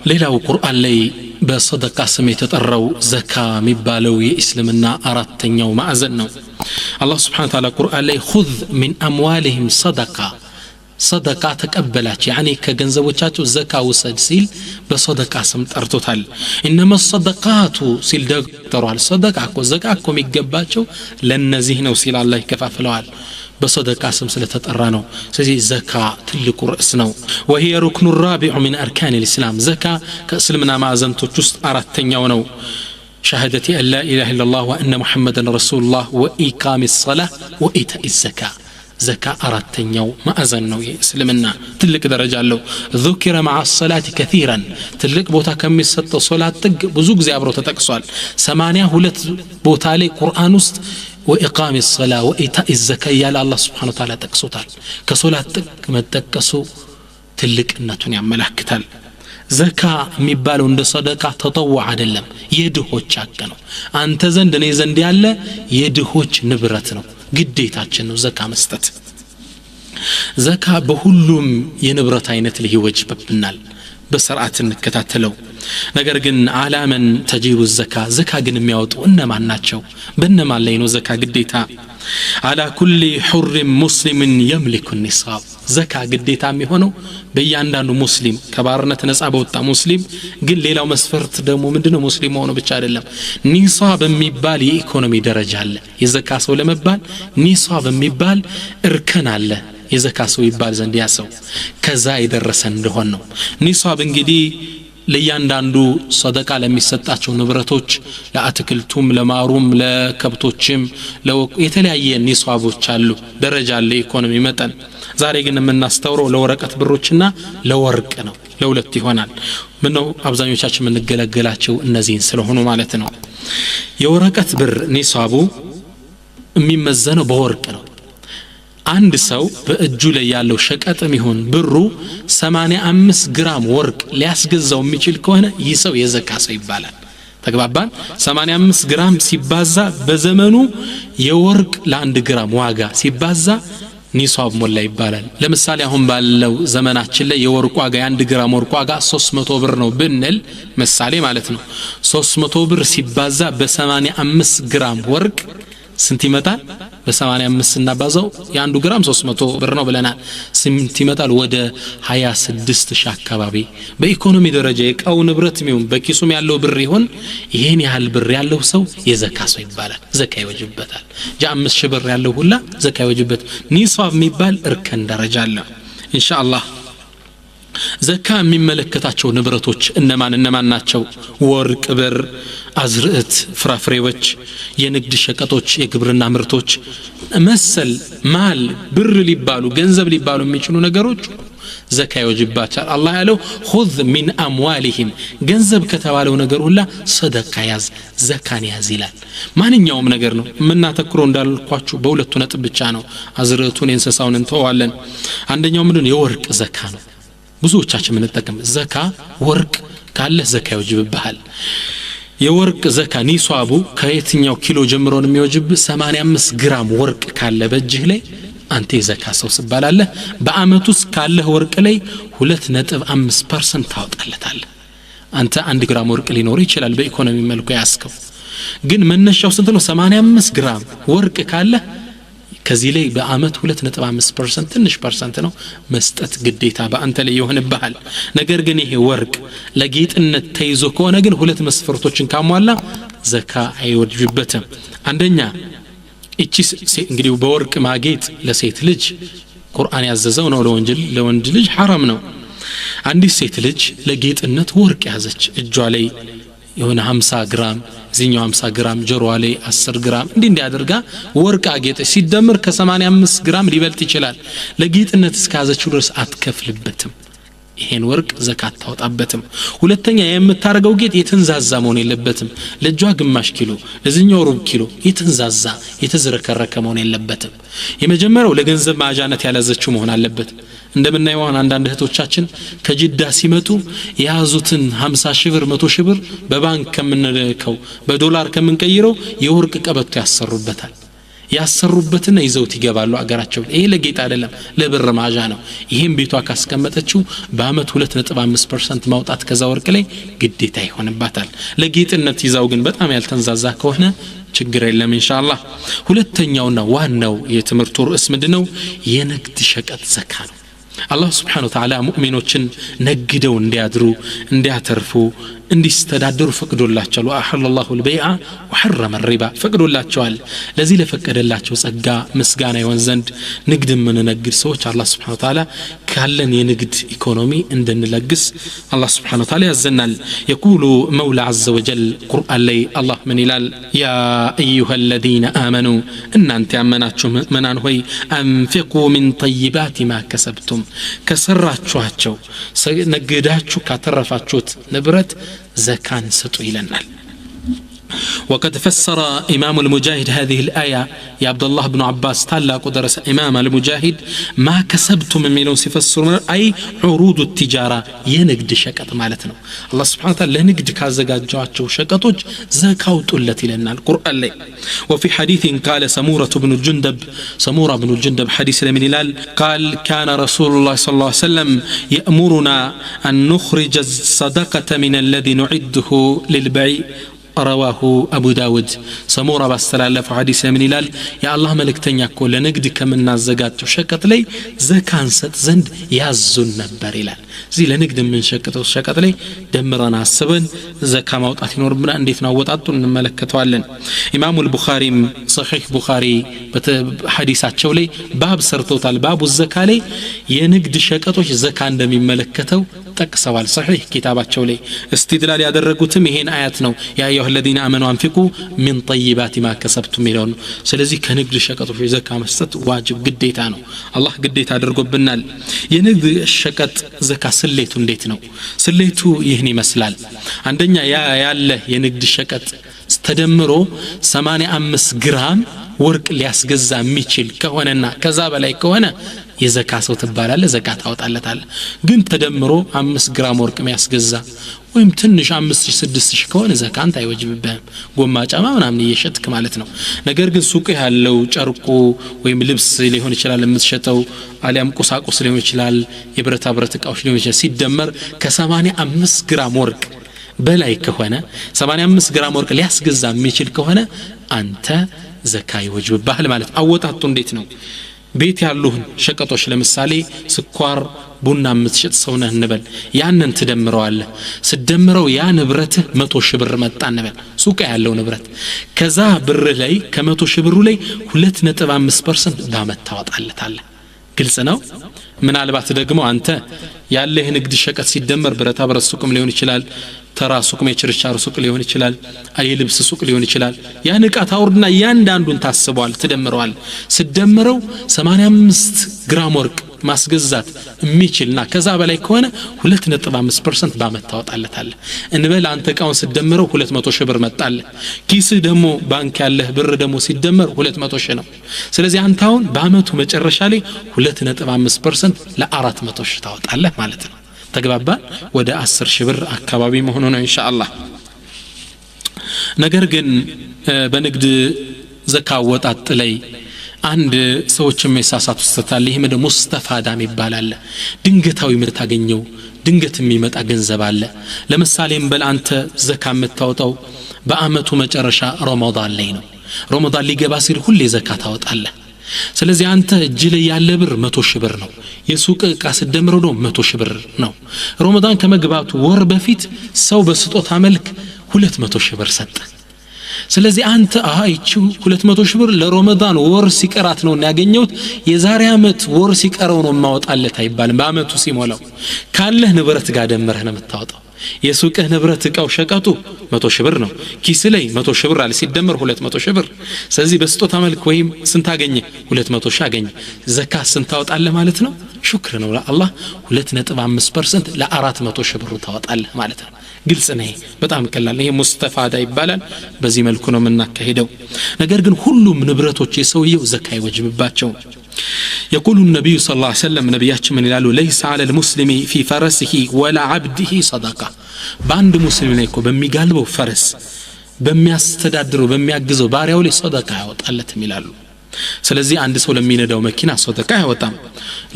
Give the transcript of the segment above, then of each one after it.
ሌላው ቁርአን ላይ በሰደቃ ስም የተጠራው ዘካ የሚባለው የእስልምና አራተኛው ማዕዘን ነው። አላህ سبحانه وتعالى ቁርአን ላይ خذ من أموالهم صدقة፣ ሰደቃ ተቀበላቸው፣ يعني ከገንዘቦቻቸው ዘካ ውሰድ ሲል በሰደቃ ስም ጠርቶታል። إنما الصدقات ሲል ደግሞ ጠሯል። ሰደቃ እኮ፣ ዘካ እኮ የሚገባቸው ለነዚህ ነው ሲል አላህ ይከፋፍለዋል። በሰደቃ ስም ስለተጠራ ነው። ስለዚህ ዘካ ትልቁ ርዕስ ነው። وهي الركن الرابع من أركان الإسلام። ዘካ ከእስልምና ማዕዘንቶች ውስጥ አራተኛው ነው። شهادة أن لا إله إلا الله وأن محمدا رسول الله وإقام الصلاة وإيتاء الزكاة። ዘካ አራተኛው ማዕዘን ነው የእስልምና፣ ትልቅ ደረጃ አለው። ذكر مع الصلاة كثيرا። ትልቅ ቦታ ከሚሰጠው ሶላት ጥግ ብዙ ጊዜ አብሮ ተጠቅሷል። 82 ቦታ ላይ ቁርአን ውስጥ وإقام الصلاة وإيتاء الزكاة እያለ አላህ سبحانه وتعالى ጠቅሶታል። ከሶላት ጥግ መጠቀሱ ትልቅነቱን ያመላክታል። ዘካ የሚባለው እንደ ሰደቃ تطوع አይደለም፣ የድሆች ሀቅ ነው። አንተ ዘንድ እኔ ዘንድ ያለ የድሆች ንብረት ነው፣ ግዴታችን ነው ዘካ መስጠት። ዘካ በሁሉም የንብረት አይነት ላይ ይወጅብብናል፣ በስርዓት እንከታተለው። ነገር ግን على من تجب الزكاة፣ ዘካ ግን የሚያወጡ እነማን ናቸው? በእነማን ላይ ነው ዘካ ግዴታ? على كل حر مسلم يملك النصاب። ዘካ ግዴታ የሚሆነው በእያንዳንዱ ሙስሊም፣ ከባርነት ነፃ በወጣ ሙስሊም። ግን ሌላው መስፈርት ደግሞ ምንድነው? ሙስሊም መሆኑ ብቻ አይደለም። ኒሳብ የሚባል የኢኮኖሚ ደረጃ አለ። የዘካ ሰው ለመባል ኒሳብ የሚባል እርከን አለ። የዘካ ሰው ይባል ዘንድ ያ ሰው ከዛ የደረሰ እንደሆን ነው። ኒሳብ እንግዲህ ለእያንዳንዱ ሰደቃ ለሚሰጣቸው ንብረቶች፣ ለአትክልቱም፣ ለማሩም፣ ለከብቶችም የተለያየ ኒሳቦች አሉ፣ ደረጃ አለ፣ የኢኮኖሚ መጠን። ዛሬ ግን የምናስተውረው ለወረቀት ብሮችና ለወርቅ ነው። ለሁለት ይሆናል። ምነው አብዛኞቻችን የምንገለገላቸው እነዚህን ስለሆኑ ማለት ነው። የወረቀት ብር ኒሳቡ የሚመዘነው በወርቅ ነው። አንድ ሰው በእጁ ላይ ያለው ሸቀጥም ይሁን ብሩ 85 ግራም ወርቅ ሊያስገዛው የሚችል ከሆነ ይህ ሰው የዘካ ሰው ይባላል። ተግባባን? 85 ግራም ሲባዛ በዘመኑ የወርቅ ለአንድ ግራም ዋጋ ሲባዛ ኒሳብ ሞላ ይባላል። ለምሳሌ አሁን ባለው ዘመናችን ላይ የወርቅ ዋጋ፣ የአንድ ግራም ወርቅ ዋጋ 300 ብር ነው ብንል፣ ምሳሌ ማለት ነው፣ 300 ብር ሲባዛ በ85 ግራም ወርቅ ስንት ይመጣል? በ85 ስናባዛው የአንዱ ግራም 300 ብር ነው ብለናል። ስንት ይመጣል? ወደ 26 ሺህ አካባቢ። በኢኮኖሚ ደረጃ የእቃው ንብረት ይሁን በኪሱም ያለው ብር ይሁን ይሄን ያህል ብር ያለው ሰው የዘካ ሰው ይባላል። ዘካ ይወጅበታል። 5,000 ብር ያለው ሁላ ዘካ ይወጅበት። ኒሳብ የሚባል እርከን ደረጃ አለ። ኢንሻአላህ ዘካ የሚመለከታቸው ንብረቶች እነማን እነማን ናቸው? ወርቅ፣ ብር፣ አዝርዕት፣ ፍራፍሬዎች፣ የንግድ ሸቀጦች፣ የግብርና ምርቶች፣ መሰል ማል ብር ሊባሉ ገንዘብ ሊባሉ የሚችሉ ነገሮች ዘካ ይወጅባቸዋል። አላህ ያለው خذ من أموالهم፣ ገንዘብ ከተባለው ነገር ሁላ ሰደቃ ያዝ፣ ዘካን ያዝ ይላል። ማንኛውም ነገር ነው። የምናተኩረው እንዳልኳችሁ በሁለቱ ነጥብ ብቻ ነው። አዝርዕቱን የእንስሳውን እንተዋለን። አንደኛው ምንድነው? የወርቅ ዘካ ነው። ብዙዎቻችን የምንጠቀም ዘካ፣ ወርቅ ካለህ ዘካ ይወጅብብሃል። የወርቅ ዘካ ኒሷቡ ከየትኛው ኪሎ ጀምሮ ነው የሚወጅብህ? 85 ግራም ወርቅ ካለ በእጅህ ላይ አንተ የዘካ ሰው ትባላለህ። በአመት ውስጥ ካለህ ወርቅ ላይ 2.5% ታወጣለታለህ። አንተ 1 ግራም ወርቅ ሊኖር ይችላል በኢኮኖሚ መልኩ ያስከው፣ ግን መነሻው ስንት ነው? 85 ግራም ወርቅ ካለህ ከዚህ ላይ በአመት 2.5%፣ ትንሽ percent ነው፣ መስጠት ግዴታ በአንተ ላይ ይሆንብሃል። ነገር ግን ይሄ ወርቅ ለጌጥነት ተይዞ ከሆነ ግን ሁለት መስፈርቶችን ካሟላ ዘካ አይወጅበትም። አንደኛ እቺ እንግዲህ በወርቅ ማጌጥ ለሴት ልጅ ቁርአን ያዘዘው ነው፣ ለወንድ ልጅ ሐራም ነው። አንዲት ሴት ልጅ ለጌጥነት ወርቅ ያዘች፣ እጇ ላይ የሆነ 50 ግራም፣ እዚህኛው 50 ግራም፣ ጆሮዋ ላይ 10 ግራም እንዲህ እንዲህ አድርጋ ወርቅ አጌጠች። ሲደምር ከ85 ግራም ሊበልጥ ይችላል። ለጌጥነት እስከያዘችው ድረስ አትከፍልበትም። ይሄን ወርቅ ዘካ አታወጣበትም። ሁለተኛ የምታረገው ጌጥ የተንዛዛ መሆን የለበትም። ለእጇ ግማሽ ኪሎ፣ ለዚህኛው ሩብ ኪሎ፣ የተንዛዛ የተዝረከረከ መሆን የለበትም። የመጀመሪያው ለገንዘብ መያዣነት ያልያዘችው መሆን አለበት። እንደምናየው አሁን አንዳንድ እህቶቻችን ከጅዳ ሲመጡ የያዙትን 50 ሺህ ብር፣ 100 ሺህ ብር በባንክ ከምንልከው፣ በዶላር ከምንቀይረው የወርቅ ቀበቶ ያሰሩበታል። ያሰሩበትና ይዘውት ይገባሉ አገራቸው። ይሄ ለጌጥ አይደለም፣ ለብር ማዣ ነው። ይሄን ቤቷ ካስቀመጠችው በአመት 2.5% ማውጣት ከዛ ወርቅ ላይ ግዴታ ይሆንባታል። ለጌጥነት ይዛው ግን በጣም ያልተንዛዛ ከሆነ ችግር የለም ኢንሻአላህ። ሁለተኛውና ዋናው የትምህርቱ ርዕስ ምንድነው? የንግድ ሸቀጥ ዘካ ነው። አላህ Subhanahu Wa Ta'ala ሙእሚኖችን ነግደው እንዲያድሩ፣ እንዲያተርፉ፣ እንዲስተዳደሩ ፈቅዶላቸዋል። ወአሐለላሁ አልበይዓ ወሐረመ الربا ፈቅዶላቸዋል። ለዚህ ለፈቀደላቸው ጸጋ ምስጋና ይሆን ዘንድ ንግድ የምንነግድ ሰዎች አላህ Subhanahu Wa Ta'ala ካለን የንግድ ኢኮኖሚ እንድንለግስ አላህ Subhanahu Wa Ta'ala ያዘናል። يقول مولى عز وجل ቁርአን ላይ አላህ ምን ይላል? يا أيها الذين آمنوا እናንተ ያመናችሁ ምእመናን ሆይ أنفقوا من طيبات ما كسبتم ከሰራችኋቸው ነግዳችሁ ካተረፋችሁት ንብረት ዘካን ስጡ ይለናል። وقد فسر إمام المجاهد هذه الآية يا عبد الله بن عباس تلا قدرس إمام المجاهد ما كسبتم من ميلون سيفسر أي عروض التجارة ينقد شكت مالتنا. الله سبحانه وتعالى لنقد كازقاجاتشو شكتوج زكاو تولت لنا القرآن لي. وفي حديث قال سمورة بن الجندب، سمورة بن الجندب حديث من هلال قال كان رسول الله صلى الله عليه وسلم يأمرنا أن نخرج الصدقة من الذي نعده للبيع رواه أبو داود. سمورة باستላለፈው ሐዲስ ምን ይላል? የአላህ መልእክተኛ እኮ ለንግድ ከምናዘጋጀው ሸቀጥ ላይ ዘካ እንሰጥ ዘንድ ያዙን ነበር ይላል። እዚህ ለንግድ የምንሸቅጠው ሸቀጥ ላይ ደምረን አስበን ዘካ ማውጣት ይኖርብናል። እንዴት ነው አወጣጡን እንመለከተዋለን። ኢማሙ አልቡኻሪም ሰሒህ ቡኻሪ ሐዲሳቸው ላይ ባብ ሰርተውታል። ባቡ ዘካ ላይ የንግድ ሸቀጦች ዘካ እንደሚመለከተው ጠቅሰዋል። ሰሒህ ኪታባቸው ላይ استدلال ያደረጉትም ይሄን አያት ነው። ያ አዩሃ الذين آمنوا أنفقوا من طيبات ما كسبتم የሚለው ነው። ስለዚህ ከንግድ ሸቀጦች ዘካ መስጠት ዋጅብ ግዴታ ነው። አላህ ግዴታ አድርጎብናል። የንግድ ሸቀጥ ዘካ ስሌቱ እንዴት ነው? ስሌቱ ይህን ይመስላል። አንደኛ ያለ የንግድ ሸቀጥ ተደምሮ 85 ግራም ወርቅ ሊያስገዛ የሚችል ከሆነና ከዛ በላይ ከሆነ የዘካ ሰው ትባላለህ፣ ዘካ ታወጣለታለህ። ግን ተደምሮ 5 ግራም ወርቅ የሚያስገዛ ወይም ትንሽ 5000 6000 ከሆነ ዘካ አንተ አይወጅብብህም፣ ጎማ ጫማ ምናምን እየሸጥክ ማለት ነው። ነገር ግን ሱቅ ያለው ጨርቁ ወይም ልብስ ሊሆን ይችላል የምትሸጠው፣ አሊያም ቁሳቁስ ሊሆን ይችላል፣ የብረታ ብረት እቃዎች ሊሆን ይችላል። ሲደመር ከ85 ግራም ወርቅ በላይ ከሆነ 85 ግራም ወርቅ ሊያስገዛ የሚችል ከሆነ አንተ ዘካ ይወጅብብሃል ማለት ነው። አወጣጡ እንዴት ነው? ቤት ያሉህን ሸቀጦች ለምሳሌ ስኳር፣ ቡና የምትሸጥ ሰው ነህ እንበል፣ ያንን ትደምረዋለህ። ስትደምረው ያ ንብረትህ 100 ሺህ ብር መጣ እንበል፣ ሱቅ ያለው ንብረት። ከዛ ብር ላይ ከመቶ ሺህ ብሩ ላይ 2.5% ባመት ታወጣለታለህ። ግልጽ ነው። ምናልባት ደግሞ አንተ ያለህ ንግድ ሸቀጥ ሲደመር ብረታ ብረት ሱቅም ሊሆን ይችላል፣ ተራ ሱቅም የችርቻሮ ሱቅ ሊሆን ይችላል፣ የልብስ ሱቅ ሊሆን ይችላል። ያን ዕቃ ታወርድና እያንዳንዱን ታስበዋል፣ ትደምረዋል። ስትደምረው 85 ግራም ወርቅ ማስገዛት የሚችልና ከዛ በላይ ከሆነ 2.5% ባመት ታወጣለታለህ። እንበል አንተ ዕቃውን ስትደምረው 200 ሺህ ብር መጣልህ፣ ኪስህ ደግሞ ባንክ ያለህ ብር ደግሞ ሲደመር 200 ሺህ ነው። ስለዚህ አንተ አሁን በአመቱ መጨረሻ ላይ 2.5% ለአራት መቶ ሺህ ታወጣለህ ማለት ነው። ተግባባን? ወደ 10 ሺህ ብር አካባቢ መሆኑ ነው ኢንሻአላህ። ነገር ግን በንግድ ዘካ አወጣጥ ላይ አንድ ሰዎች የሚሳሳቱ ስህተት አለ። ይሄም ደግሞ ሙስተፋዳ የሚባል አለ። ድንገታዊ የምታገኘው ድንገት የሚመጣ ገንዘብ አለ። ለምሳሌ እንበል አንተ ዘካ የምታወጣው በአመቱ መጨረሻ ረመዳን ላይ ነው። ረመዳን ሊገባ ሲል ሁሌ ዘካ ታወጣለህ። ስለዚህ አንተ እጅ ላይ ያለ ብር 100 ሺህ ብር ነው። የሱቅ ዕቃ ስትደምረው ደግሞ 100 ሺህ ብር ነው። ረመዳን ከመግባቱ ወር በፊት ሰው በስጦታ መልክ 200 ሺህ ብር ሰጠ። ስለዚህ አንተ ይቺው 200 ሺህ ብር ለረመዳን ወር ሲቀራት ነው ያገኘሁት፣ የዛሬ አመት ወር ሲቀረው ነው የማወጣለት አይባልም። በአመቱ ሲሞላው ካለህ ንብረት ጋር ደምረህ ነው የምታወጣው። የሱቅህ ንብረት እቃው ሸቀጡ 100 ሺህ ብር ነው፣ ኪስ ላይ 100 ሺህ ብር አለ፣ ሲደመር 200 ሺህ ብር። ስለዚህ በስጦታ መልክ ወይም ስንት አገኘ? 200 ሺህ አገኘ። ዘካ ስንት ታወጣለህ ማለት ነው? ሹክር ነው ለአላህ። 2.5% ለአራት መቶ ሺህ ብሩ ታወጣለህ ማለት ነው። ግልጽ ነው፣ በጣም ቀላል። ይሄ ሙስተፋዳ ይባላል። በዚህ መልኩ ነው የምናካሂደው። ነገር ግን ሁሉም ንብረቶች የሰውየው ዘካ አይወጅብባቸውም። يقول النبي صلى الله عليه وسلم ነቢያችን ምን ይላሉ? ليس على المسلم في فرسه ولا عبده صدقة። በአንድ ሙስሊም ላይ እኮ በሚጋልበው ፈረስ፣ በሚያስተዳድረው በሚያግዘው ባሪያው ላይ ሰደቃ አያወጣለትም ይላሉ። ስለዚህ አንድ ሰው ለሚነዳው መኪና ሰደቃ አያወጣም፣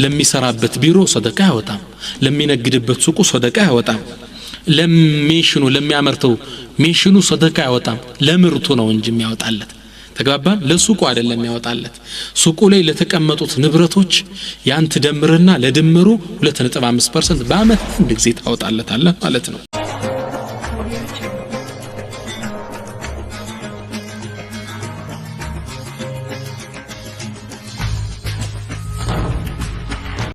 ለሚሰራበት ቢሮ ሰደቃ አያወጣም፣ ለሚነግድበት ሱቁ ሰደቃ አያወጣም፣ ለሜሽኑ ለሚያመርተው ሜሽኑ ሰደቃ አያወጣም። ለምርቱ ነው እንጂ የሚያወጣለት። ተግባባን? ለሱቁ አይደለም የሚያወጣለት። ሱቁ ላይ ለተቀመጡት ንብረቶች ያን ትደምርና ለድምሩ 2.5% በአመት አንድ ጊዜ ታወጣለታለህ ማለት ነው።